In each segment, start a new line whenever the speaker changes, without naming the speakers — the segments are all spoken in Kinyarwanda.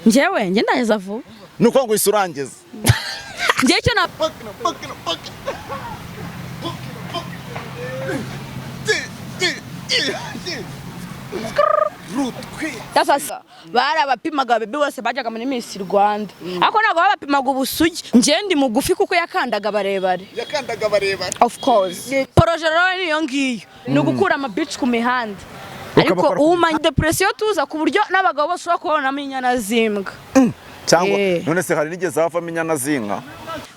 Njyewe njye ndangiza vuba.
Ni ukuvuga ngo uhise urangiza.
Njyewe icyo na Sasa barabapimaga bebe bose bajyaga muri Miss Rwanda, ariko ntabwo babapimaga ubusugi. Njyewe ndi mugufi kuko yakandaga barebare.
Yakandaga barebare.
Of course, projet rero niyo ngiyo, ni ugukura ama beach ku mihanda, ariko
Ukabakora ku
uma depression tuza ku buryo n'abagabo bose ushobora kubonamo inyana z'imbwa.
Cyangwa
Eh.
none se hari nigeze havamo inyana z'inka?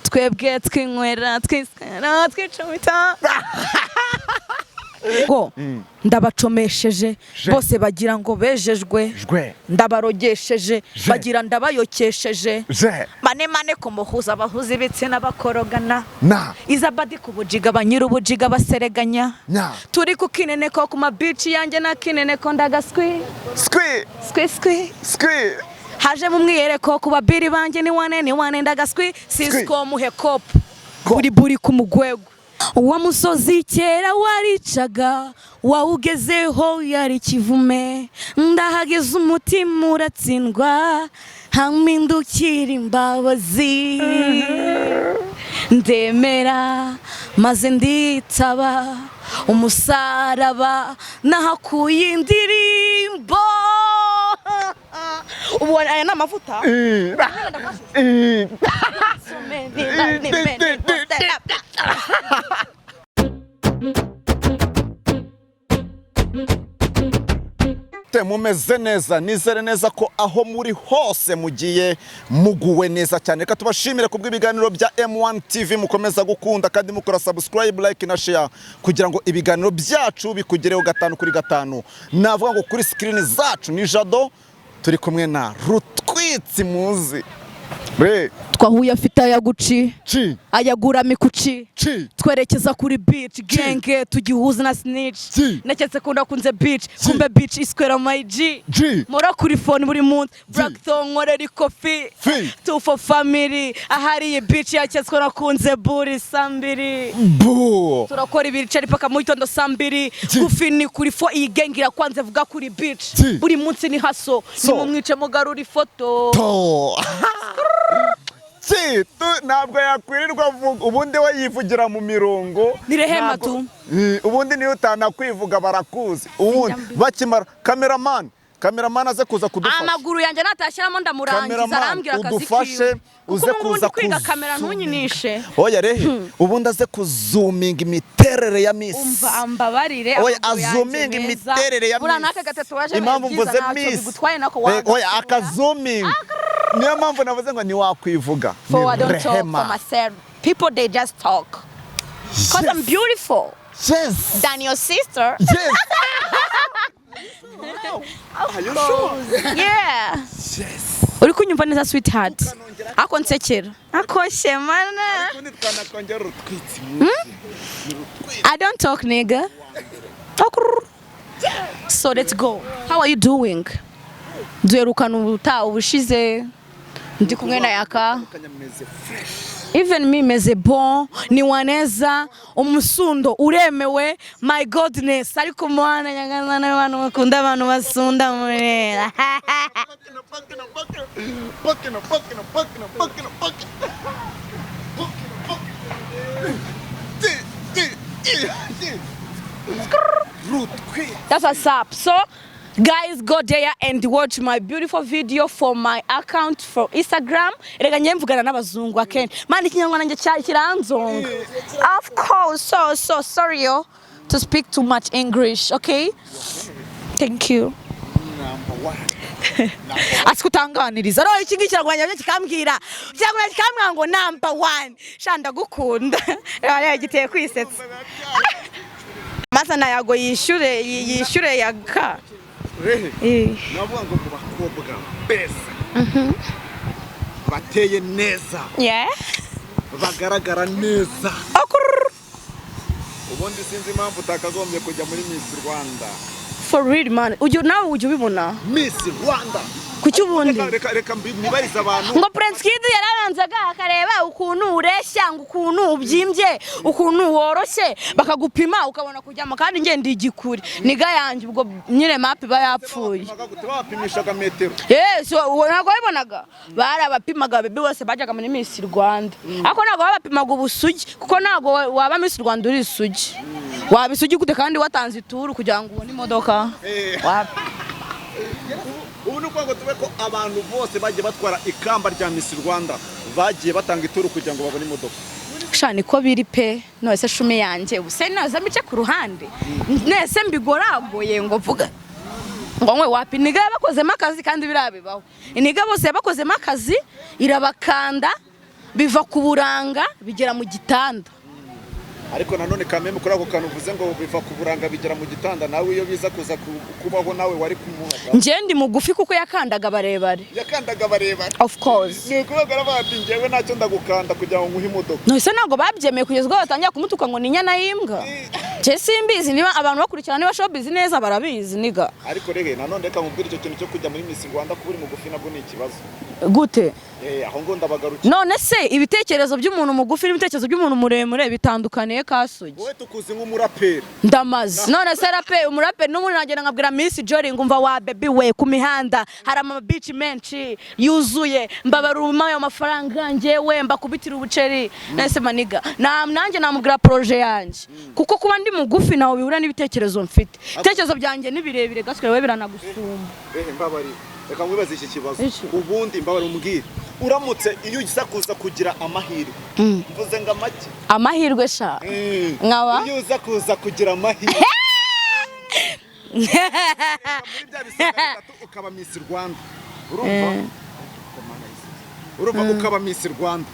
Twebwe twinywera, twisikara, twicumita ngo ndabacomesheje bose bagira ngo bejejwe.
Jwe.
Ndabarogesheje.
Je.
Bagira ndabayokesheje.
Je.
Mane mane ku muhuza abahuza ibitsina bakorogana.
Na.
Izabadi ku bujiga ba nyir'ubujiga basereganya.
Nya.
Turi ku kineneko ku mabici yanjye na kineneko ndagaswi.
Skwi.
Skwi skwi.
Skwi.
Haje mu mwiyereko ku babiri banjye ni wane ni wane ndagaswi sisiko muhe kopu.
Ko.
Buri buri ku mugwego uwo musozi kera waricaga wawugezeho yari kivume ndahageze umutima uratsindwa hampindukira imbabazi ndemera maze nditaba umusaraba nahakuye indirimbo. Ubu aya ni amavuta.
Te mumeze neza, nizere neza ko aho muri hose mugiye muguwe neza cyane. Reka tubashimire kubw'ibiganiro bya M1 TV mukomeza gukunda kandi mukora subscribe, like na share kugira ngo ibiganiro byacu bikugereho gatanu kuri gatanu. Navuga ngo kuri screen zacu ni Jado, turi kumwe na Rutwitsi muzi re.
Twahuye afite ayaguci.
Ci.
Ayagura mikuci.
Ci.
Twerekeza kuri beach genge tugihuza na snitch.
Ci.
Naketse ko ndakunze beach, kumbe beach iskwera my G.
G.
Mora kuri phone buri munsi blackthorn nkorera ikofi.
Fi.
Two for family ahari iyi beach yaketswe nakunze buri saa mbiri.
Bu.
Turakora ibiceri paka mu gitondo saa mbiri.
Ci.
Gufi ni kuri fo iyi genge irakwanze vuga kuri beach.
Ci.
Buri munsi ni haso.
So.
Nimumwice mugarura ifoto.
To. Ci, ntabwo yakwirirwa avuga, ubundi we yivugira mu mirongo.
Ni Rehema
Ntabwo-
tu.
Ubundi niyo utanakwivuga barakuzi. Ubundi bakimara cameraman, cameraman aze kuza kudufasha.
Amaguru yanjye natashyiramo ndamurangiza.
Cameraman,
Arambwira akazi
udufashe,
kiwe
uze
kuko ubundi
kuza
kwiga kamera
kuzuminga.
Ntunyinishe.
Oya rehe, ubundi aze kuzuminga imiterere ya Miss.
Umva ambabarire.
Oya,
amaguru yanjye
azuminga
meza.
imiterere ya
Buriya
Miss.
n'aka gatatu waje
Impamvu
byiza
mvuze
ntacyo
Miss.
bigutwaye nako
Oya, akazuminga. Niyo mpamvu navuze ngo ntiwakwivuga. Ni
For I don't talk for
Rehema.
myself, people they just talk 'cause I'm beautiful
Yes.
than your sister.
Yes. Are you sure?
Yeah.
Yes.
Uri kunyumva neza sweetheart, ako nsekera ako shemana.
Ubundi twanakongera urutwitsi muzi.
I don't talk, nigga. Talk. So let's go. How are you doing? Duherukana ubutaha ubushize ndi kumwe na Yaka.
Kanyameze fresh.
Even me meze bon, ni waneza, umusundo uremewe, my godness. Ariko mwana nyangana n'abantu bakunda abantu basunda murera.
Bakina, bakina, bakina. Bakina, bakina, bakina, bakina, bakina. Bakina, bakina. Ti, ti, i, ti. Rutwitsi.
That's what's up. So, guys, go there and watch my beautiful video for my account for Instagram. Erega njye mvugana n'abazungu akenshi. Man, ikinyarwanda njye kiranzonga. Of course, so so sorry yo to speak too much English, okay? Thank you.
Number one.
Asikutanganiriza. Rero iki ngiki kiragwanya kikambwira. Kiragwanya kikambwira ngo number one. Sha ndagukunda. Rero giteye kwisetsa. Masa na yago yishure yishure yaka.
Rehe.
Eh.
Navuga ngo mu bakobwa beza. Bateye neza,
Yeah.
bagaragara neza.
Okurr.
Ubundi sinzi impamvu utakagombye kujya muri Miss Rwanda.
For real man. Ujya nawe ujya ubibona.
Miss Rwanda.
Kuki ubundi?
Reka nibarize abantu.
Ngo Prince Kid yarabanzaga akareba ukuntu ureshya, ngo ukuntu ubyimbye, ukuntu woroshye, bakagupima ukabona kujyamo. Kandi njye ndi igikuri, nigga yanjye, ubwo nyine mapi iba yapfuye.
Bapimaga gute? Babapimishaga metero?
Yes, uwo ntabwo wabibonaga, barabapimaga. Baby bose bajyaga muri Miss Rwanda, ariko ntabwo babapimaga ubusugi, kuko ntabwo waba Miss Rwanda uri isugi. Waba isugi gute kandi watanze ituru kugira ngo ubone imodoka? Wapi.
Ubu ni ukuvuga ngo tube ko abantu bose bagiye batwara ikamba rya Miss Rwanda bagiye batanga ituru kugira ngo babone imodoka?
Sha, niko biri pe. None se shumi yanjye, ubu se naza mbice ku ruhande nese mbigoragoye ngo mvuga ngo nkwe? Wapi, nigga yabakozemo akazi, kandi biriya bibaho. Inigga bose yabakozemo akazi, irabakanda, biva ku buranga bigera mu gitanda.
Ariko nanone kameme, kuri ako kantu uvuze ngo biva ku buranga bigera mu gitanda, nawe iyo biza kuza kubaho nawe wari kumuha?
Njye ndi mugufi kuko yakandaga barebare.
Yakandaga barebare?
Of course.
Ni ukuvuga aravuga ati: "Njyewe ntacyo, ndagukanda kugira ngo nguhe imodoka."
None ntabwo babyemeye kugeza ubwo batangira kumutuka ngo ni inyana y'imbwa. Njye simbizi niba abantu bakurikirana, niba showbiz neza barabizi, nigga.
Ariko rege nanone reka nkubwire, icyo kintu cyo kujya muri Miss Rwanda kuba uri mugufi nabwo ni ikibazo.
Gute?
Aho ngo ndabagarukira.
None se ibitekerezo by'umuntu mugufi n'ibitekerezo by'umuntu muremure bitandukaniye kasugi?
Wowe tukuzi nk'umuraperi.
Ndamaze. None se rape, umuraperi n'ubundi nagenda nkabwira Miss Jolly ngo: "Umva wa baby we, ku mihanda hari amabici menshi yuzuye, mbabaruma ayo mafaranga, njyewe mbakubitira ubuceri." Nese my nigga, nanjye namubwira projet yanjye, kuko kuba ndi mugufi ntawe bihura n'ibitekerezo mfite. Ibitekerezo byanjye ni birebire, gaswe wowe biranagusumba.
Mbabarira, reka nkwibaze iki kibazo.
Iki?
Ubundi mbabarira umbwire, uramutse iyo uza kuza kugira amahirwe, mvuze ngo amake?
Amahirwe sha? Nkaba?
Iyo uza kuza kugira amahirwe muri bya bisonga bitatu ukaba Miss Rwanda, urumva ukaba Miss Rwanda,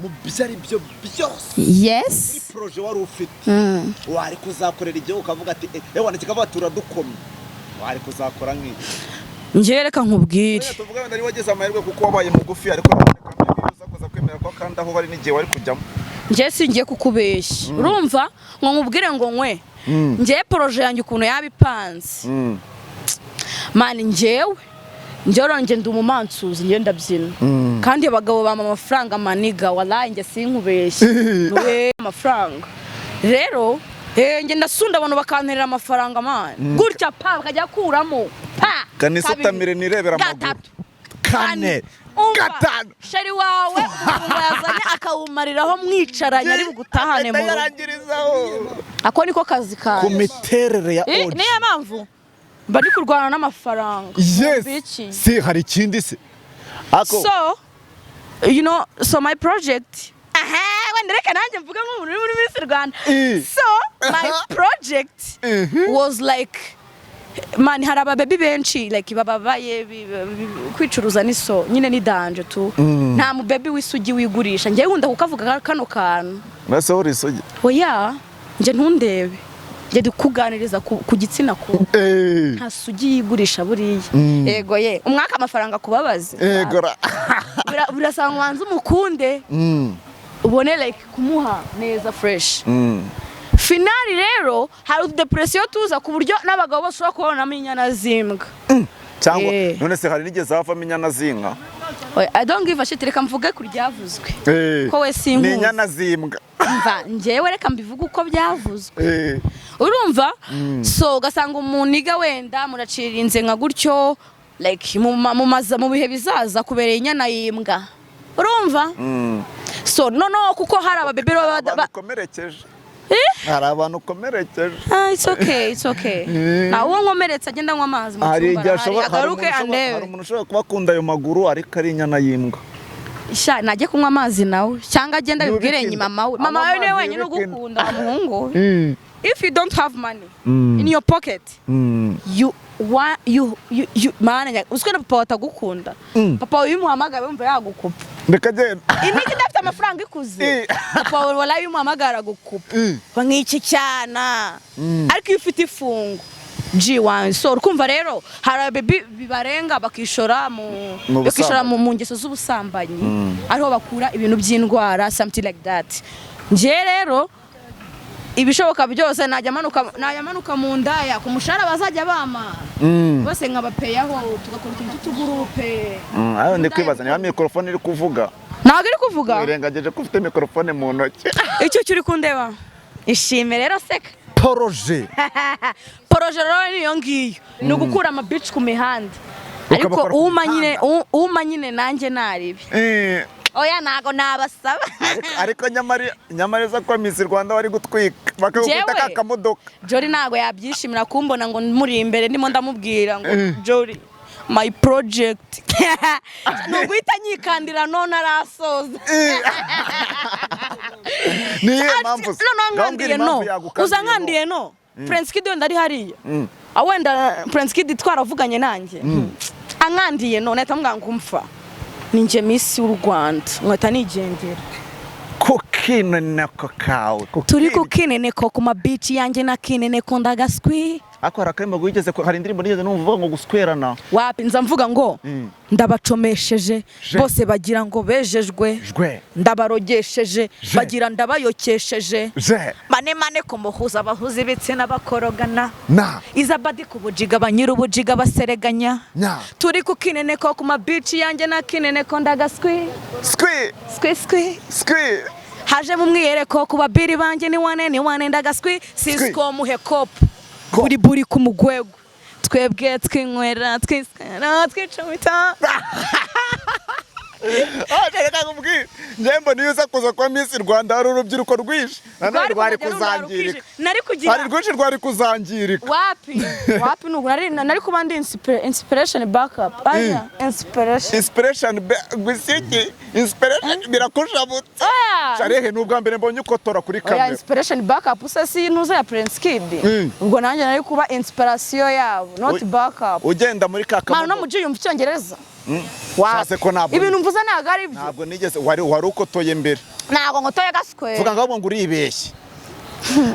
mu byo ari byo byose, muri projet wari ufite wari kuzakorera igihugu, ukavuga ati ewana, kikavuga turadukomye, wari kuzakora nk'iki?
Njye reka nkubwire.
Oya, tuvuga wenda ari wagize amahirwe kuko wabaye mugufi, ariko nanone kandi iyo uza kuza kwemera ko kandi aho bari n'igihe wari kujyamo.
Njye singiye kukubeshya, urumva, ngo nkubwire ngo nkwe njye projet yanjye ukuntu yaba ipanze, man. Njyewe njye ndi umumansuzi, njye ndabyina, kandi abagabo bampa amafaranga, my nigga. Walayi njye sinkubeshye, we amafaranga rero, njye ndasunda abantu bakanterera amafaranga, man, gutya pa, bakajya kuramo pa.
Kanisutamire nirebera amaguru.
Gatatu.
Kane.
Umva,
Gatanu.
Chéri wawe umufungo yazanye akawumariraho mwicaranye, ari bugutahane mu rugo.
Yarangirizaho.
Ako niko kazi
Ku
kawe.
miterere ya OG.
Niyo mpamvu mba ndi kurwana n'amafaranga.
Yes.
Biki?
Si hari ikindi se ako?
So you know, so my project, aha, wenda reka nanjye mvuge nk'umuntu uri muri Miss Rwanda. So my project was like, man, hari ababebi benshi like bababaye, kwicuruza ni so nyine ni danger tu. Nta mubebi w'isugi wigurisha. Njyewe nkunda kukavuga kano kantu.
Nase uri isugi?
Oya, njye ntundebe, njye ndi kuganiriza ku gitsina, ku nta sugi yigurisha buriya. Yego ye, umwaka amafaranga kubabaze.
Ego ra.
Birasaba ngo ubanze umukunde, ubone like kumuha neza fresh. Finally rero hari utudepression tuza ku buryo n'abagabo bose ushobora kubonamo inyana z'imbwa.
Cyangwa
Eh.
none se hari nigeze havamo inyana z'inka?
Oya, I don't give a shit, reka mvuge ku ryavuzwe ko we
Ni
sinkuzi.
inyana z'imbwa.
Mva, njyewe reka mbivuge uko byavuzwe. Urumva, so ugasanga umuniga wenda muracirinze nka gutyo, like mu bihe bizaza kubereye inyana y'imbwa, urumva? So no kuko hari ababebe baba
Abantu ukomerekeje.
Eh?
Hari abantu ukomerekeje.
Ah, it's okay, it's okay. Na uwo nkomeretse agenda anywa amazi mu
Hari
cyumba
igihe
arahari,
ashobora, hari
agaruke
umuntu ushobora, hari
andebe.
umuntu ushobora kuba akunda ayo maguru ariko ari inyana y'imbwa.
Sha, najye kunywa amazi nawe, cyangwa agenda abibwire
Yubike
nyuma
inda.
mama we. Mama
Anywa
wawe niwe
amazi
wenyine
yubike inda.
ugukunda, wa muhungu we. If you don't have money in your pocket, you wa you you, you mana uziko na papa watagukunda. Papa wawe iyo umuhamagaye wumva yagukupa.
Reka genda.
Inigi idafite amafaranga ikuze. Papa wawe walayi iyo umuhamagara aragukupa. Ba nk'iki cyana. Ariko iyo ufite ifungo G1, so urukumva rero hari ababebi bibarenga bakishora mu
Mu
bakishora
busambanyi.
mu ngeso z'ubusambanyi, ariho bakura ibintu by'indwara, something like that. Njye rero Ibishoboka byose najya manuka mu ndaya ku mushahara bazajya bama bose, nkabapeyaho, tugakora utuntu tw'utugurupe.
Aho ndi kwibaza niba mikorofone iri kuvuga.
Ntabwo iri kuvuga.
Wirengagije ko ufite mikorofone mu ntoki.
Icyo uri kundeba, ishime rero, seka.
Projet.
Projet rero niyo ngiyo, ni ugukura amabici ku mihanda, ariko
Ukabakora ku
uma nyine
mihanda.
Uma nyine nanjye naribi. Oya, ntago nabasaba.
Ariko nyamara iza kuba Miss Rwanda wari gutwika bakagukubita
Jewe?
ka kamodoka.
Jolly ntago yabyishimira kumbona ngo muri imbere ndimo ndamubwira ngo "Jolly, my project", ni uguhita nyikandira none arasoza.
Ni iyihe mpamvu se?
Noneho
Ngaho mbwira
nkandiye no
impamvu yagukandiye.
Uza nkandiye no Prince Kid wenda ari hariya. Ah, wenda Prince Kid twaravuganye nanjye ankandiye no nahita mubwira ngo umfa, ni njye Miss w'u Rwanda, nkahita nigendera.
Kukineneko kawe.
Turi ku kineneko ku mabici yanjye na kineneko ndagaswi.
Ariko hari akaririmbo wigeze, hari indirimbo nigeze numva uvuga ngo guswerana.
Wapi, nza mvuga ngo ndabacomesheje
Je.
bose bagira ngo bejejwe,
Jwe.
ndabarogesheje
Je.
bagira ndabayokesheje,
Je.
mane mane ku muhuza abahuza ibitsina bakorogana,
Na.
izabadi ku bujiga ba nyir'ubujiga basereganya,
Nya.
turi ku kineneko ku mabici yanjye na kineneko ndagaswi.
Skwi.
Skwi skwi.
Skwi.
Haje mu mwiyereko ku babiri banjye ni wane ni wane ndagaswi. Sisiko muhe kopu.
Ko.
Buri buri ku mugwego twebwe twinywera twiswera twicumita.
Ah, reka nkubwire, njye mbona iyo uza kuza kuba Miss Rwanda hari urubyiruko rwinshi nanone rwari kuzangirika.
Nari kugira
Hari rwinshi rwari kuzangirika.
Wapi wapi, nubu nari kuba ndi inspiration backup, aya inspiration.
Inspiration gusa iki inspiration birakushabutse.
Oya.
Sharehe, ni ubwa mbere mbonye ukotora kuri
Oya,
kamera.
Inspiration backup se si ntuza ya Prince Kid? Ubwo nanjye nari kuba inspiration yabo, not backup.
Ugenda muri ka
Mwana no
kamodoka.
muji yumva icyongereza.
Shatse ko ntabwo
Ibintu mvuze ntabwo ari byo.
Ntabwo nigeze, wari ukotoye mbere.
Ntabwo ngotoye gaswere.
Vuga ngo ahubwo ngo uribeshye,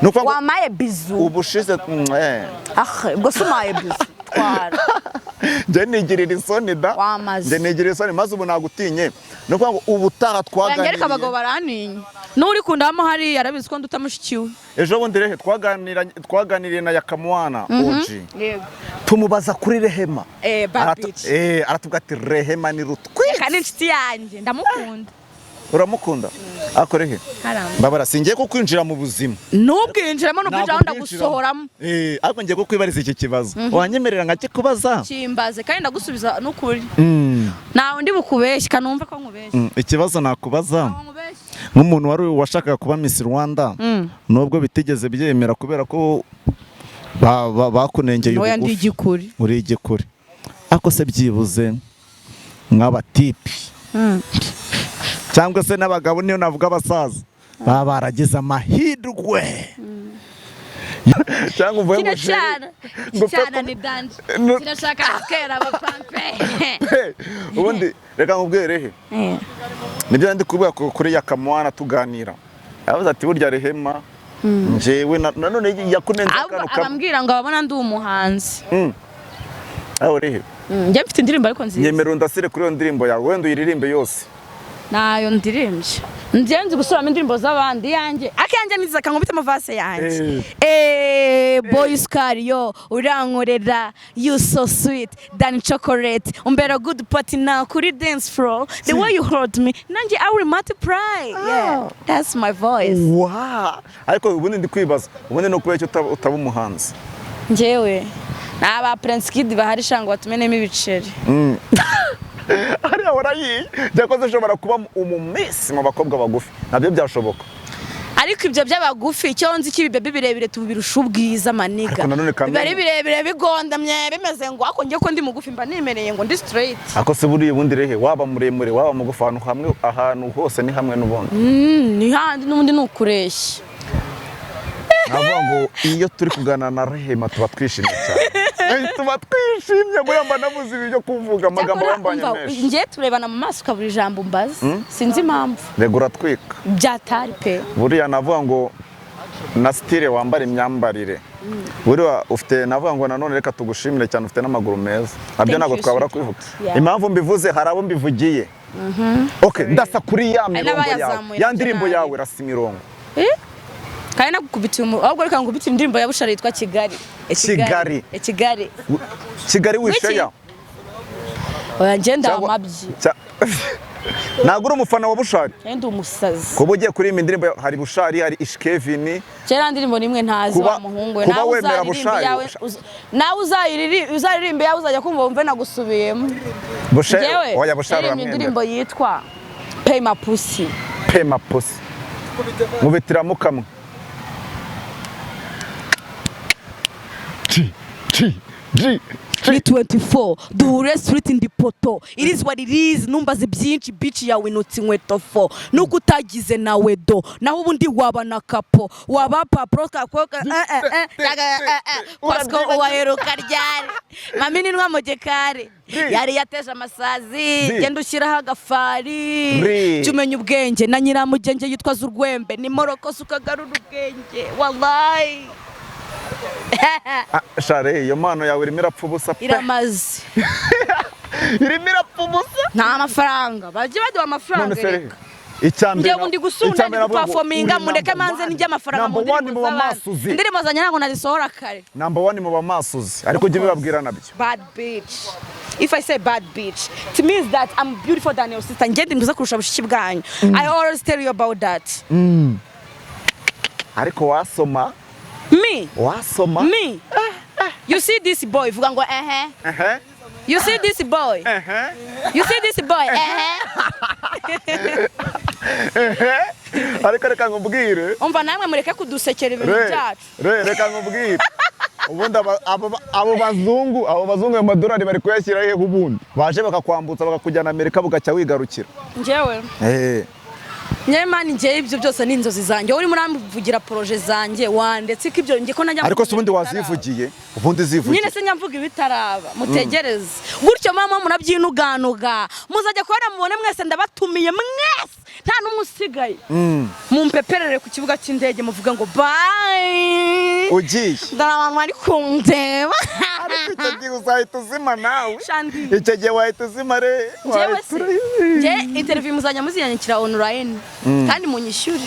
ni ukuvuga ngo
Wamaye bizu.
Ubushize
Ah, ubwo se umaye bizu twara.
Njye nigirira isoni da.
Wamaze.
Njye nigirira isoni maze ubu nagutinye, ni ukuvuga ngo ubutaha
Oya, ariko abagabo
twaganiriye.
barantinya, n'uri kundamo hariya arabizi ko nduta mushikiwe.
Ejo bundi rehe twaganiriye na Yakamwana OG,
Yego.
tumubaza kuri Rehema.
Eh, bad bitch.
Aratubwira ati Rehema ni rutwitsi.
Reka, ni inshuti yanjye, ndamukunda.
Uramukunda, ariko rehe
Karamba.
mbabara, singiye kukwinjira mu buzima.
Ntubwinjiremo, n'ubwinjiramo
Ntabwo
ndagusohoramo.
Ariko ngiye kukwibariza iki kibazo, wanyemerera nkakikubaza?
Kimbaze kandi ndagusubiza n'ukuri, ntawe ndi bukubeshye, kanumve ko nkubeshye.
Ikibazo nakubaza,
Ntawe nkubeshye.
nk'umuntu wari washakaga kuba Miss Rwanda, nubwo bitigeze byemera kubera ko bakunengeye
Oya, ndi
ubugufi.
igikuri.
Uri igikuri, ariko se byibuze nk'abatipi cyangwa se n'abagabo, niyo navuga abasaza baba baragize amahirwe cyangwa uvuye
Kino
ngo
cyana, iki
ngo upfe
cyana ni danger. Kirashaka kera abapampe.
Ubundi reka nkubwire he, nibyo ndi kuvuga kuri Yakamwana tuganira, yavuze ati burya Rehema njyewe nanone yakunenze
Ahubwo
akantu kamwe.
abambwira ngo ababona ndi umuhanzi.
Aho rehe?
Njye mfite indirimbo ariko nziza.
Nyemera undasire kuri iyo ndirimbo yawe, wenda uyiririmbe yose.
Nayo ndirimbye, njye nzi gusubiramo indirimbo z'abandi, yanjye akanjye niza kankubita amavase yanjye. Boy sukari yo urankorera, you so sweet than chocolate, umbera good partner kuri dance floor, the way you hold me nanjye I will multiply. Yeah, that's my voice.
Wa, ariko ubundi ndi kwibaza, ubundi ni ukubera iki utaba umuhanzi?
Njyewe naba Prince Kid bahari shango batumenemo ibiceri.
Hariya warayiye, byakoze ushobora kuba umumisi mu bakobwa bagufi, nabyo byashoboka.
Ariko ibyo by'abagufi, icyo nzi cy'ibibebi birebire tubirusha ubwiza, maniga.
Ariko nanone
Biba ari birebire bigondamye bimeze ngo, ariko njye ko ndi mugufi mba nimereye ngo ndi straight.
Ako se buriya ubundi rehe, waba muremure waba mugufi, ahantu hamwe, ahantu hose ni hamwe n'ubundi.
Ni handi n'ubundi ni ukureshya.
Navuga ngo iyo turi kuganira na Rehema tuba twishimye cyane. Tuba twishimye, buriya mba nabuze ibi byo kuvuga, amagambo
Cyakora,
yambanye
umva,
menshi.
njye turebana mu maso ukabura ijambo mbaza, sinzi impamvu.
Rega uratwika.
Byatari pe.
Buriya navuga ngo na style wambara, imyambarire buriya ufite, navuga ngo nanone reka tugushimire cyane, ufite n'amaguru meza, nabyo
Thank
ntabwo
you,
twabura
sweetheart.
kubivuga.
Yeah.
Impamvu mbivuze, hari abo mbivugiye. Okay, ndasa kuri ya mirongo yawe,
n'abayazamuye
ya
nabyo
ndirimbo
nabi.
yawe, rasa imirongo.
Eh? Kandi nagukubitiye ahubwo reka ngukubitire indirimbo ya Bushali yitwa Kigali. E.
Kigali.
E Kigali.
Kigali wisheya.
Oya, njye amabyi.
Ntabwo uri umufana wa Bushali?
Njye ndi umusazi.
Kuba ugiye kuririmba indirimbo hari Bushali, hari Ish Kevin.
Kera ndirimbo nimwe ntazi wa muhungu we.
Kuba
Nawe
wemera
uzaririmba
Bushali,
iyawe, nawe uzaririmba iyawe, uzajya kumva wumve nagusubiyemo.
Bushali,
Njyewe
oya, Bushali
naririmbye
uramwemera.
indirimbo yitwa Pay My Pussy.
Pema pussy, mubitiramo kamwe. G G G G.
Ni 24 duhure street ndi poto. It is what it is. Numbaze byinshi, bitch yawe inutse inkweto fo nuko utagize nawe do, naho ubundi waba na kapo waba papro kakoka eh eh eh eh eh Pasco uwaheruka ryari mami ninwa mu gikari yari yateje amasazi.
Ri.
Genda ushyiraho agafari.
Ri.
Jya umenya ubwenge na nyiramugenge yitwa z'urwembe ni morokose ukagarura ubwenge, wallahi.
Ah, share iyo mpano yawe irimo irapfa ubusa pe.
Iramaze.
Irimo irapfa ubusa.
Nta mafaranga, bajye baduha amafaranga.
None se
Reka.
Icya mbere
Njyewe undi gusunda
icya
ndi
mbere navuga ngo
guperforminga,
uri
mureke
number
manze
one.
nijye amafaranga mu
Number one
ndirimbo
mu
z'abandi.
bamasuzi.
Indirimbo zanjye ntabwo nazisohora kare.
Number one mu bamasuzi, ariko ujye ubibabwira nabyo.
Bad bitch. If I say bad bitch, it means that I'm beautiful than your sister. Njye ndi mwiza kurusha bushiki bwanyu. I always tell you about that.
Ariko wasoma.
Me.
Wasoma.
Me. You see this boy, vuga ngo ehe.
Ehe.
You see this boy.
Ehe.
You see this boy, ehe.
Ehe, ariko reka nkubwire.
Umva, namwe mureke kudusekera ibintu
Re,
byacu.
re, reka nkubwire, ubundi abo bazungu ayo madolari bari kuyashyira hehe? Ubundi baje bakakwambutsa bakakujyana Amerika, bugacya wigarukira.
Njyewe njyewe man, njyewe ibyo byose ni inzozi zanjye. Wowe urimo uramvugira projet zanjye, wandetse ko ibyo njye ko najya
Ariko se
mvuga
ubundi
ibitaraba.
wazivugiye? Ubundi zivugiye.
Nyine se njya mvuga ibitaraba, mutegereze gutyo mama murabyinuganuga, muzajya kubona mubone mwese ndabatumiye mwese, nta n'umwe usigaye, mumpeperere ku kibuga cy'indege muvuga ngo bye.
Ugiye.
Dore abantu bari kundeba.
Ariko icyo gihe uzahita uzima nawe.
Shandi.
Icyo gihe wahita uzima re.
Njyewe
Wahita
se njye interview muzajya muziyandikira online kandi munyishyure.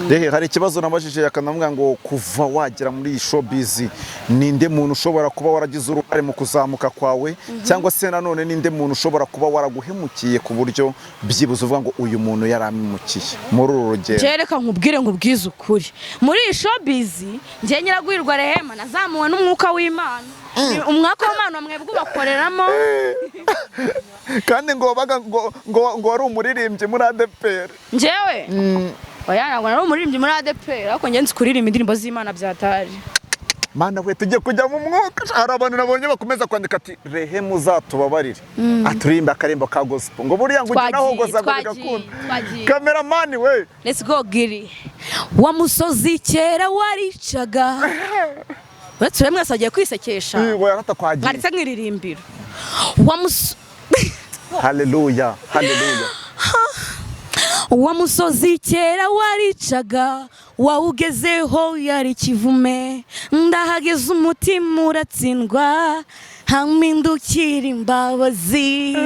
Rehe, hari ikibazo nabajije akanamubwira ngo kuva wagera muri iyi showbiz, ninde muntu ushobora kuba waragize uruhare mu kuzamuka kwawe, cyangwa se nanone ninde muntu ushobora kuba waraguhemukiye ku buryo byibuze uvuga ngo uyu muntu yarampemukiye muri uru rugendo?
Njyewe reka nkubwire, nkubwize ukuri, muri iyi showbiz njye Nyiragwirwa Rehema nazamuwe n'umwuka w'Imana. Umwuka w'Imana mwebwe ubakoreramo.
Kandi ngo wabaga ngo wari umuririmbyi muri ADEPR.
Njyewe oya, ntabwo nari umuririmbyi muri ADEPR, ariko njye nzi kuririmba indirimbo z'Imana byatari.
Mana we, tujye kujya mu mwuka. Hari abantu nabonye bakomeza kwandika ati: "Rehema uzatubabarire aturirimbe akarimbo ka gospel," ngo buriya ngo ujye
Twagiye,
nahogoza ngo
twagiye,
bigakunda.
twagiye.
Kameramani we.
Let's go giri wa musozi kera waricaga, uretse uriya mwese agiye kwisekesha.
Ngo yaratakwagiye.
Mwanditse nkiririmbira wa musozi.
Haleluya, haleluya.
Wa musozi kera waricaga, wawugezeho yari kivume, ndahageze umutima uratsindwa, hampindukira imbabazi,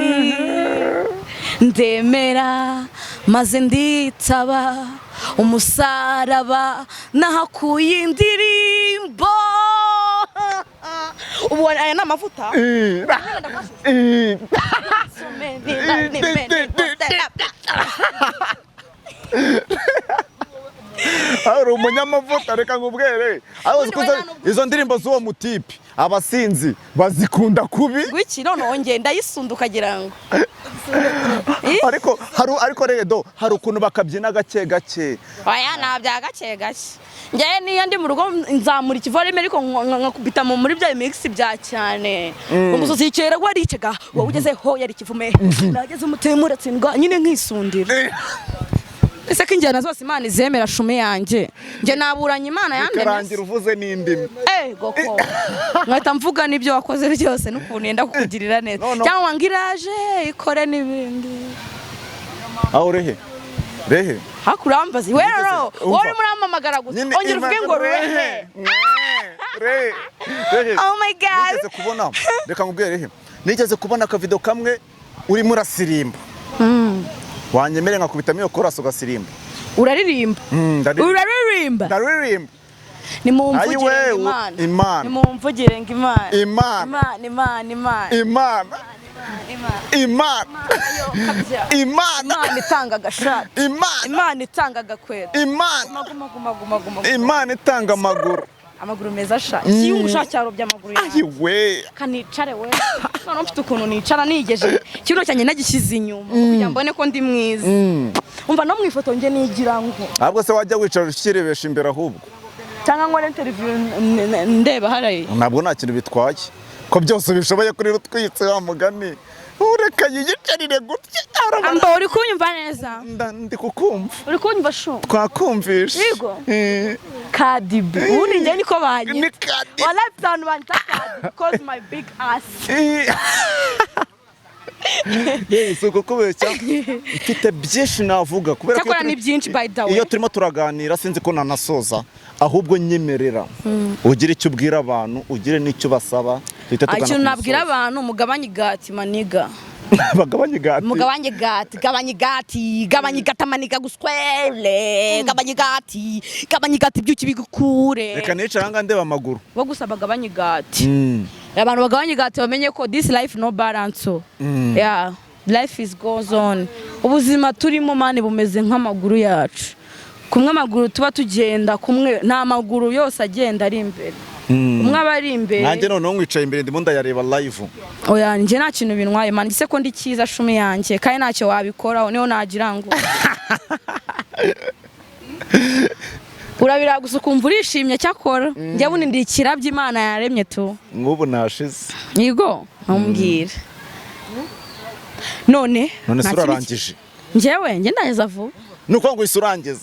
ndemera maze nditaba umusaraba, nahakuye indirimbo. Ubu aya ni amavuta.
Eh. Ari umunyamavuta, reka nkubwere. Ariko uzi ko izo ndirimbo z'uwo mutipe abasinzi bazikunda kubi.
Gwiki noneho ngenda ndayisunda ukagira ngo
Ariko hari, ariko rero hari ukuntu bakabyina gake gake.
Oya, nta bya gake gake. Njyewe niyo ndi mu rugo nzamura ikivolume, ariko nkakubita muri bya mix bya cyane. Umusozi kera waricaga, wowe ugezeho yari kivume, nageze umutima uratsindwa, nyine nkisundira. Ese ko injyana zose Imana izemera, shume yanjye, njye naburanye Imana yandemye.
Bikarangira uvuze n'indimi.
Eh, goko nkahita mvuga n'ibyo wakoze byose n'ukuntu yenda kukugirira neza.
No, no.
Cyangwa ngo iraje ikore n'ibindi.
Aho rehe rehe.
Hakurambaza we rero.
Umva.
Wowe urimo urampamagara gusa.
Nyine
Ongera uvuge ngo rehe.
Rehe rehe.
Oh my God.
Nigeze kubona, reka nkubwire rehe, nigeze kubona akavido kamwe urimo urasirimba. Wanyemere nkakubitamo iyo chorus ugasirimba?
Uraririmba.
Ndaririmba.
Uraririmba. Uraririmba?
Ndaririmba.
Nimumvugire
Ayiwe,
ngo Imana.
Imana.
Nimumvugire ngo Imana.
Imana.
Imana, Imana, Imana.
Imana.
Imana.
Imana.
Ayo, kabya.
Imana.
Imana itanga agashati.
Imana.
Imana itanga agakweto.
Imana.
Guma, guma, guma, guma, guma.
Imana itanga amaguru.
Amaguru meza sha. Ikiyungu sha cyarobye amaguru yanjye.
Ayiwe.
Kanicare we. Noneho mfite ukuntu nicara nigeje. Ikibuno cyanjye nagishyize inyuma kugira ngo mbone ko ndi mwiza. Umva, no mu ifoto njye nigira ngo
Ahubwo se wajya wicara ukirebesha imbere ahubwo?
Cyangwa nkore interview ndeba hariya.
Ntabwo nta kintu bitwaye, ko byose ubishoboye kuri rutwitse wa mugani, ureka yiyicarire gutya arabona.
Amba, uri kunyumva neza?
Ndi kukumva.
Uri kunyumva shu?
Twakumvishe.
Yego.
Eh.
Cardi B. Ubundi njye niko banyita.
Ni Cardi.
Wallahi, abantu banyita Cardi because my big ass.
Eh, si ukukubeshya, mfite byinshi navuga kubera ko iyo
Cyakora ni byinshi, by the way.
Iyo turimo turaganira sinzi ko nanasoza. Ahubwo nyemerera ugire icyo ubwira abantu, ugire n'icyo basaba, duhite
Ah,
tugana
ikintu
ku
nabwira
musozo.
abantu, mugabanye igati, my nigga.
Bagabanye igati.
Mugabanye igati, gabanya igati, gabanya igati, my nigga, guswere, gabanya igati, gabanya igati, byuki bigukure.
Reka nicara ahangaha ndeba amaguru.
Bo gusa bagabanye igati. Abantu bagabanye igati, bamenye ko this life no balance. Yeah, life is goes on. Ubuzima turimo, man, bumeze nk'amaguru yacu. Kumwe amaguru tuba tugenda kumwe, nta maguru yose agenda ari imbere. Umwe aba ari imbere.
Nanjye noneho nkwicaye imbere, ndimo ndayareba live.
Oya, njye nta kintu bintwaye, man. Ese ko ndi cyiza shumi yanjye, kandi ntacyo wabikoraho, niho nagira ngo urabira gusa ukumva urishimye. Cyakora njye bundi ndi ikirabyo Imana yaremye tu.
Nk'ubu nashize.
Yego, ntumbwire none.
None se
nta kindi.
Urarangije?
Njyewe njye ndageza vuba.
Ni ukuvuga ngo uhise urangiza?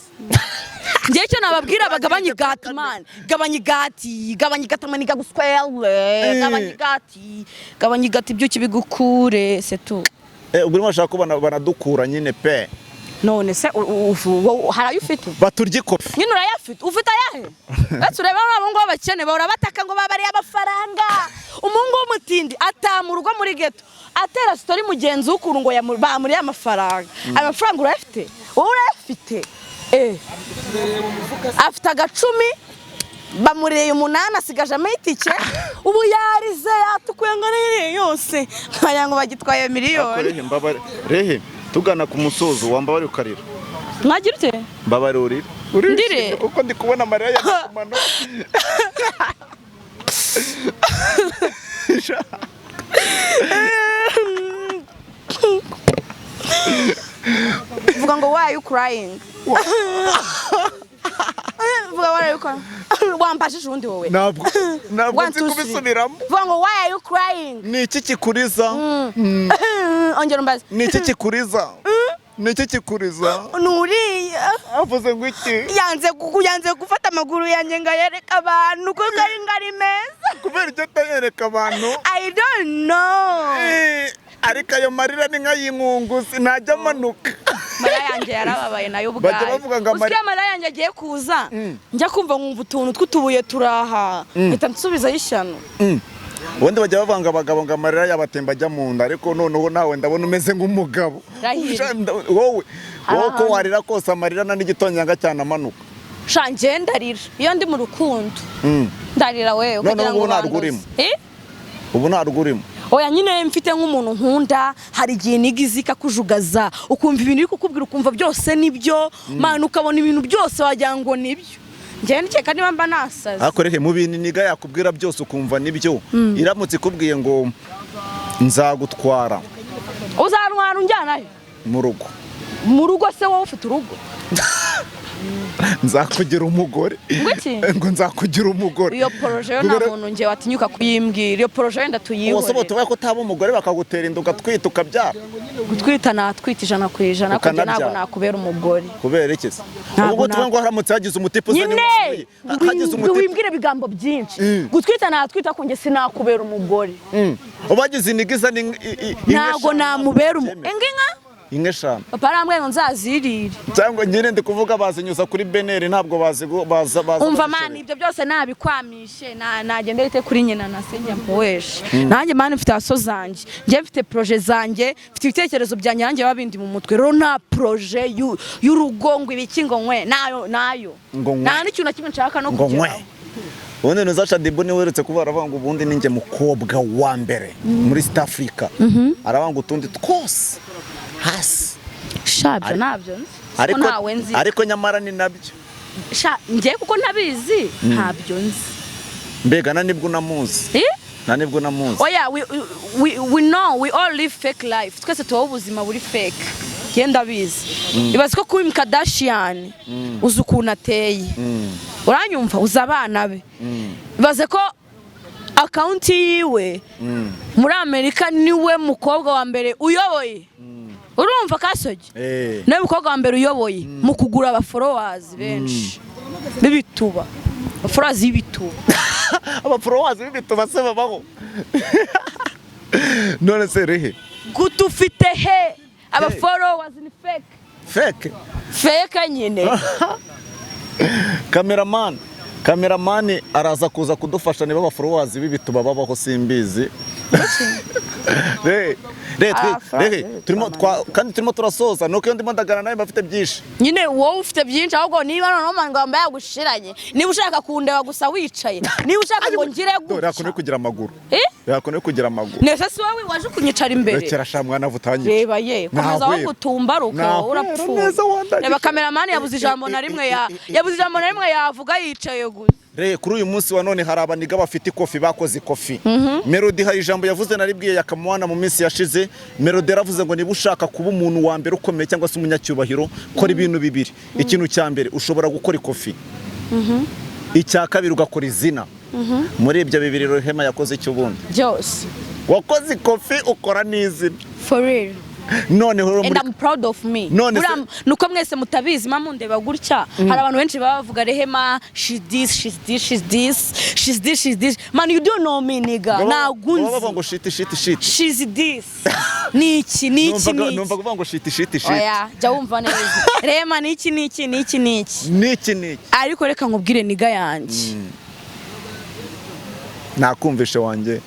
Njyewe icyo nababwira, bagabanye igati, man, gabanya igati, gabanya igati, my nigga, guswere, gabanya igati, gabanya igati, byuki bigukure, c'est tout.
Eh, ubwo urimo urashaka ko banadukura nyine pe?
None se hari ayo ufite?
Baturya ikofi.
Nyine urayafite? Ufite ayahe? Uretse ureba abo ngabo bakene bahora bataka ngo babariye amafaranga. Umuhungu w'umutindi ataha mu rugo muri ghetto atera story mugenzi w'ukuntu ngo bamuriye amafaranga. Ayo mafaranga urayafite wowe? Urayafite? Eh, afite agacumi, bamuriye umunani, asigaje itike. Ubu yarize yatukuye ngo niriye yose nkagira ngo bagitwaye miliyoni.
Rehe, mbabare rehe, tugana ku musozo, wambabare ukarira.
Mwagira ute?
Mbabare urire.
Ndire?
Kuko ndi kubona amarira yakumano.
Vuga ngo "Why are you crying?" Vuga "Why are you crying?" Wampashije ubundi wowe.
Ntabwo
One,
nzi
two, three.
kubisubiramo.
Vuga ngo "Why are you crying?"
Ni iki kikuriza?
Ongera umbaze.
Ni iki kikuriza? Ni iki kikuriza?
Nuriya.
Avuze ngo iki?
Yanze gufata amaguru yanjye ngo ayereke abantu kuko ari ngo ari meza.
Kubera icyo atayereka abantu?
I don't know.
Eh, ariko ayo marira ni nk'ay'inkunguzi, ntajya amanuka.
Amarira yanjye yarababaye nayo ubwayo.
Bajya bavuga ngo
Uzi ko iyo amarira yanjye agiye kuza, njya kumva nkumva utuntu tw'utubuye turaha, mpita nsubizayo ishyano.
Ubundi bajya bavuga ngo abagabo ngo amarira yabatemba ajya mu nda, ariko noneho nawe ndabona umeze nk'umugabo.
Rahira.
Wowe wowe ko
Ahantu.
warira kose, amarira na n'igitonyanga cyane amanuka.
Sha, njye ndarira iyo ndi mu rukundo. Ndarira wewe
Noneho
ukagira ngo
ubu ntabwo
bandoze.
urimo.
Eh?
Ubu ntabwo urimo.
Oya nyine, mfite nk'umuntu nkunda, hari igihe niga izi ikakujugaza, ukumva ibintu iri kukubwira, ukumva byose nibyo, man, ukabona ibintu byose wagira ngo nibyo. Njyewe ndikeka niba mba nasaze.
Ariko reke, mu bintu niga yakubwira byose ukumva nibyo, iramutse ikubwiye ngo nzagutwara
Uzantwara unjyanayo?
Mu rugo.
Mu rugo se wowe ufite urugo?
Nzakugira umugore.
Ngo iki?
Ngo nzakugira umugore.
Iyo projet yo nta muntu njye watinyuka kuyimbwira. Iyo projet wenda
Wose
tuyihorere.
tubaye ko utaba umugore, bakagutera inda, ugatwita, ukabyara.
Gutwita natwita 100%, ariko njye ntabwo
Ukanabyara.
nakubera umugore.
Kubera iki se?
Ntabwo
Ubwo tuvuga ngo haramutse hagize umutipe uzanye
Nyine
hagize umutipe
wimbwira ibigambo byinshi. Gutwita natwita, ko njye sinakubera umugore.
Ubagize iniga izana
Ntabwo
inka eshanu,
namubera
byemera.
inka.
Inka 5.
Papa arambwiye ngo nzazirire.
Cyangwa nyine ndi kuvuga bazinyuza kuri BNR, ntabwo bazi baza baza.
Umva man, ibyo byose nabikwamishe, nagenda rite kuri nyina na se njya mpoweshe. Nanjye man, mfite aso zanjye, njye mfite projet zanjye, mfite ibitekerezo byanjye, nanjye biba bindi mu mutwe. Rero nta projet y'urugo ngo ibiki ngo nkwe nayo nayo.
Ngo nkwe.
Nta n'ikintu na kimwe nshaka no
Ngo nkwe.
kugeraho.
Ubundi nuza Shaddyboo niwe weretse kuba aravuga ngo ubundi ninjye mukobwa wa mbere muri East Africa, aravuga ngo utundi twose hasi.
Shabyo ntabyo nzi kuko
Ariko
ntawe nzi.
Ariko nyamara ni nabyo.
Sha, njye kuko ntabizi, ntabyo nzi.
Mbega na nibwo unamuzi?
Eh?
Na nibwo unamuzi?
Oya, we know we all live fake life. Twese tubaho ubuzima buri fake. Njye ndabizi. Ibaze ko Kim Kardashian, uzi ukuntu ateye, uranyumva, uzi abana be. Ibaze ko account yiwe muri Amerika, niwe mukobwa wa mbere uyoboye, urumva kasogi?
Eh.
Niwe mukobwa wa mbere uyoboye mu kugura aba followers benshi b'ibituba, aba followers b'ibituba.
Aba followers b'ibituba se babaho? None se rehe?
Guta ufite he? Aba followers ni fake.
Fake.
Fake nyine.
Cameraman araza kuza kudufasha niba aba followers b'ibituba babaho, simbizi. Re re re turimo kandi turimo turasoza, nuko iyo ndimo ndagana nawe bafite byinshi.
Nyine wowe ufite byinshi, ahubwo niba noneho ngo yagushiranye, niba ushaka kundeba gusa wicaye, niba ushaka ngo ngire
Dore
gutya.
Yakunda kugira amaguru.
Eh?
Yakunda kugira amaguru.
Nese si wowe waje kunyicara imbere?
Rekera sha mwana, vutanyica.
Reba ye, komeza aho.
Nahwera.
Gutumbaruka.
Nahwera
urapfuye.
neza, wandagije.
Reba cameraman, yabuze ijambo na rimwe, yabuze ijambo na rimwe yavuga, yicaye gusa.
Re, kuri uyu munsi wa none hari abaniga bafite ikofi, bakoze ikofi. Melody hari ijambo yavuze, naribwiye Yakamwana mu minsi yashize. Melody yaravuze ngo niba ushaka kuba umuntu wa mbere ukomeye cyangwa se umunyacyubahiro, kora ibintu bibiri. Ikintu cya mbere, ushobora gukora ikofi. Icya kabiri, ugakora izina. Muri ibyo bibiri, Rehema yakoze icyo ubundi?
Byose.
Wakoze ikofi, ukora n'izina.
For real.
Noneho rero
And
muri
I'm proud of me.
None se-
Buriya nuko mwese mutabizi, mama mundeba gutya, hari abantu benshi baba bavuga Rehema, she this, she's this, she's this, she's this, she's this. Man, you don't know me, nigga. Ntabwo
baba bavuga ngo
unzi.
shit shit shit.
She's this, ni iki, ni iki, ni
Numvaga
iki.
kuvuga ngo shit shit shit.
Oya, jya wumva neza. Rehema ni iki, ni iki, ni iki, ni iki.
Niki niki.
Ariko reka nkubwire, nigga yanjye.
Nakumvishe wanjye.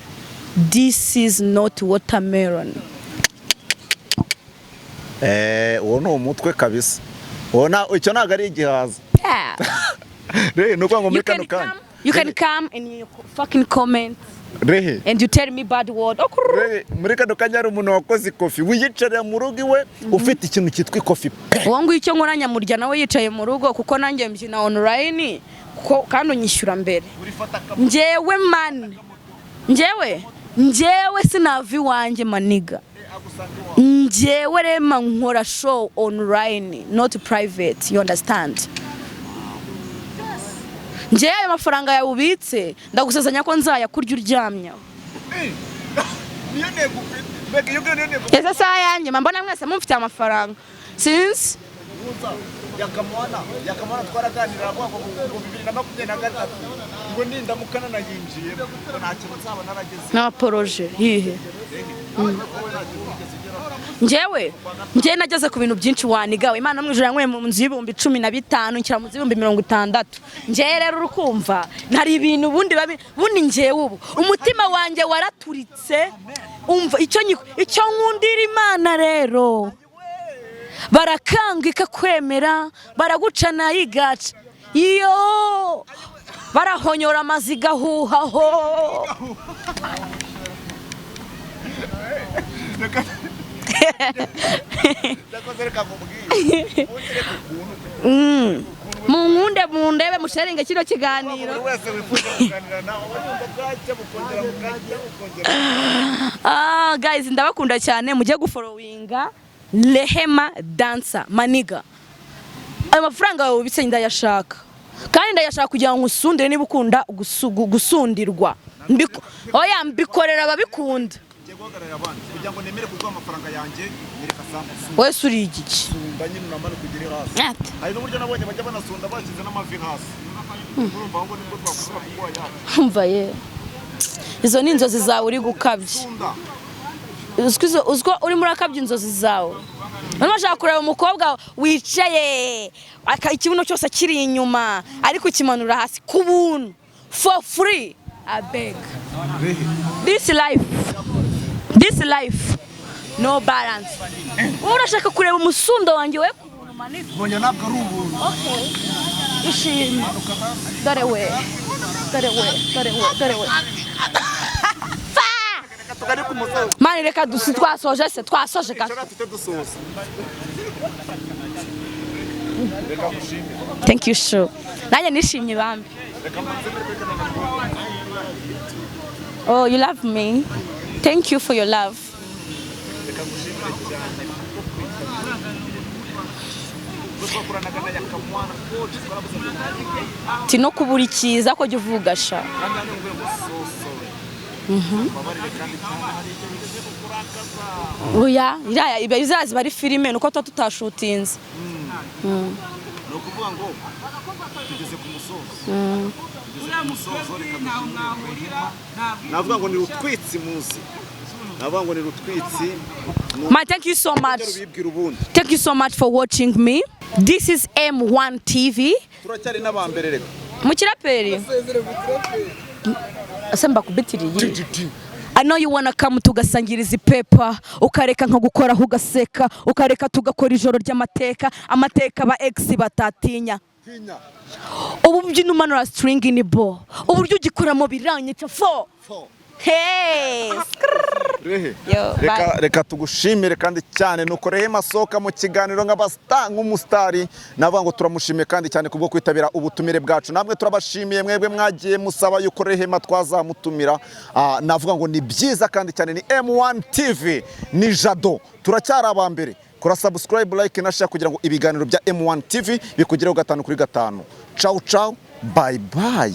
This is not watermelon.
Eh, uwo ni umutwe kabisa. Uwo na icyo ntabwo ari igihaza.
Yeah.
Rehe, ni ukuvuga ngo muri
You
kano
can
kanya.
come, you can come and you fucking comment
Rehe.
and you tell me bad word. Oh,
Rehe, muri kano kanya hari umuntu wakoze ikofi wiyicarira mu rugo iwe, ufite ikintu cyitwa ikofi pe.
Uwo nguwo icyo nkora nyamurya nawe yicaye mu rugo, kuko nanjye mbyina online, kuko kandi unyishyura mbere. Njyewe man, njyewe sinava iwanjye, my nigga. Njyewe Rema nkora show online, not private, you understand? Njyewe ayo mafaranga yawe ubitse, ndagusezanya ko nzayakurya uryamye.
Niyo ntego ufite mbega? Iyo ngiyo niyo ntego?
Ese saha yanjye mbona mwese mumfitiye amafaranga, sinzi.
Yakamwana, Yakamwana, twaraganira, aravuga ngo 2023 ngo nindamukana nayinjiyemo ngo nta kintu nzaba narageze.
Nta projet yihe? Njyewe nageze ku bintu byinshi wanigawe. Imana mu ijuru yanyweye mu nzu y'15,000, nshyira mu nzu y'60,000. Njyewe rero urukumva hari ibintu ubundi babi ubundi. Njyewe ubu umutima wanjye waraturitse. Umva icyo nkundira Imana rero, barakanga ikakwemera, baraguca nayo igaca, iyo barahonyora amazi gahuhaho.
Ndakoze, reka nkubwire ubundi, reka ukuntu
Munkunde, mundebe, musharinge kino kiganiro.
Buri wese wifuza kuganira nawe aba yumva bwacya bukongera bukajya bukongera.
Ah, guys, ndabakunda cyane. Mujye gufollowinga Rehema Dancer, my nigga. Ayo mafaranga yawe ubitse ndayashaka, kandi ndayashaka kugira ngo usundire niba ukunda gusundirwa. Oya, mbikorera ababikunda.
Ngiye guhagararira abandi kugira ngo nemere kuguha amafaranga yanjye, nereka sambu.
Wese uri igiki?
Sunda nyine, unamanuka ugere hasi.
Ate.
Hari n'uburyo nabonye bajya banasunda bashyize n'amavi hasi, urumva? Ahubwo nibwo twakuvuga kuguha yacu.
Umva ye, izo ni inzozi zawe, uri gukabya.
Sunda.
Uziko urimo urakabya inzozi zawe. Urimo urashaka kureba umukobwa wicaye, ikibuno cyose kiri inyuma, ariko ukimanura hasi ku buntu, for free. Abeg, this life, this life no balance. Wowe urashaka kureba umusundo wanjye we ku buntu manini?
Mbonye ntabwo ari ubuntu.
Ishimwe, dore we, dore we, dore we, dore we.
Reka tugane ku musozi.
Mani, reka dusi twasoje se, twasoje gato.
Icara tujye dusoza. Reka ngushimire.
Thank you, sure, nanjye nishimye bambi.
Reka mbanze.
Oh, you love me. Thank you for your love.
Reka ngushimire cyane kuko kwitabira ubwo twakoranaga na Yakamwana coach, twarabuze ngo
Ti no kubura ikiza ko jya uvuga sha.
Kandi hano nguye ngo so sorry, mbabarire kandi cyane, hari icyo bigeze kukurakaza.
Oya, iriya iba izaza iba ari filime, nuko tuba tutashutinze.
Ni ukuvuga ngo tugeze ku musozo, tugeze ku musozo. Reka dushimire Rehema. Navuga ngo ni rutwitsi muzi, navuga ngo ni rutwitsi.
Man, thank you so much.
Rubibwira ubundi.
Thank you so much for watching me. This is M1 TV.
Turacyari n'abambere reka.
Mu kiraperi ese mbakubitiriye? I know you wanna come, tugasangira izi pepa, ukareka nkagukoraho ugaseka, ukareka tugakora ijoro ry'amateka, amateka aba ex batatinya.
Tinya.
Ubu mbyino umanura string ni bo, uburyo ugikoramo biranyica fo. Hey.
Rehe.
Yo,
reka
bye.
Reka tugushimire kandi cyane. Nuko Rehema asohoka mu kiganiro nk'abasta, nk'umusitari. Navuga ngo turamushimiye kandi cyane kubwo kwitabira ubutumire bwacu. Namwe turabashimiye mwebwe mwagiye musaba yuko Rehema twazamutumira. Navuga ngo ni byiza kandi cyane. Ni M1 TV, ni Jado, turacyari abambere. Kora subscribe, like na share kugira ngo ibiganiro bya M1 TV bikugereho gatanu kuri gatanu. Ciao ciao, bye bye.